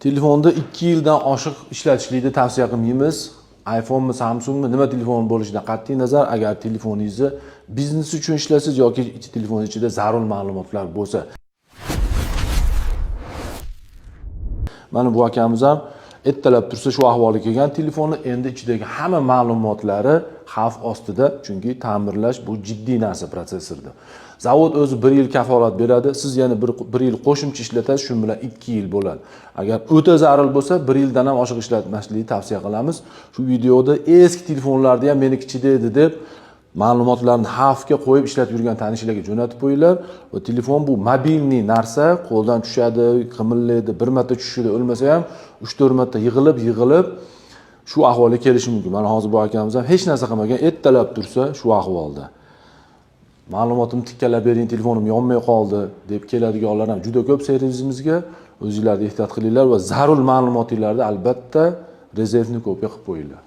Telefonda 2 yildan oshiq ishlatishlikni tavsiya qilmaymiz. iPhone'mi, Samsungmi, nima telefon bo'lishidan qat'iy nazar, agar telefoningizni biznes uchun ishlasangiz yoki telefon ichida zarur ma'lumotlar bo'lsa. Mana bu akamiz ham ertalab tursa shu ahvolga kelgan telefonni, endi ichidagi hamma ma'lumotlari xavf ostida, chunki ta'mirlash bu jiddiy narsa protsessorda. Zavod o'zi 1 yil kafolat beradi, siz yana bir yil qo'shimcha ishlatasiz, shu bilan 2 yil bo'ladi. Agar o'ta zarur bo'lsa, 1 yildan ham oshiq ishlatmaslikni tavsiya qilamiz. Shu videoda eski telefonlarni ham meniki ichida edi deb ma'lumotlarni xavfga qo'yib ishlatib yurgan tanishlarga jo'natib qo'yinglar. Va telefon bu mobilniy narsa, qo'ldan tushadi, qimirlaydi, bir marta tushishida o'lmasa ham 3-4 marta yig'ilib, yig'ilib shu ahvolga kelishi mumkin. Mana hozir bu akamiz ham hech narsa qilmagan, ertalab tursa shu ahvolda. Ma'lumotimni tikkalab bering, telefonim yonmay qoldi deb keladiganlar ham juda ko'p servisimizga. O'zingizlarni ehtiyot qilinglar va zarur ma'lumotinglarni albatta rezervni kopiya qilib qo'yinglar.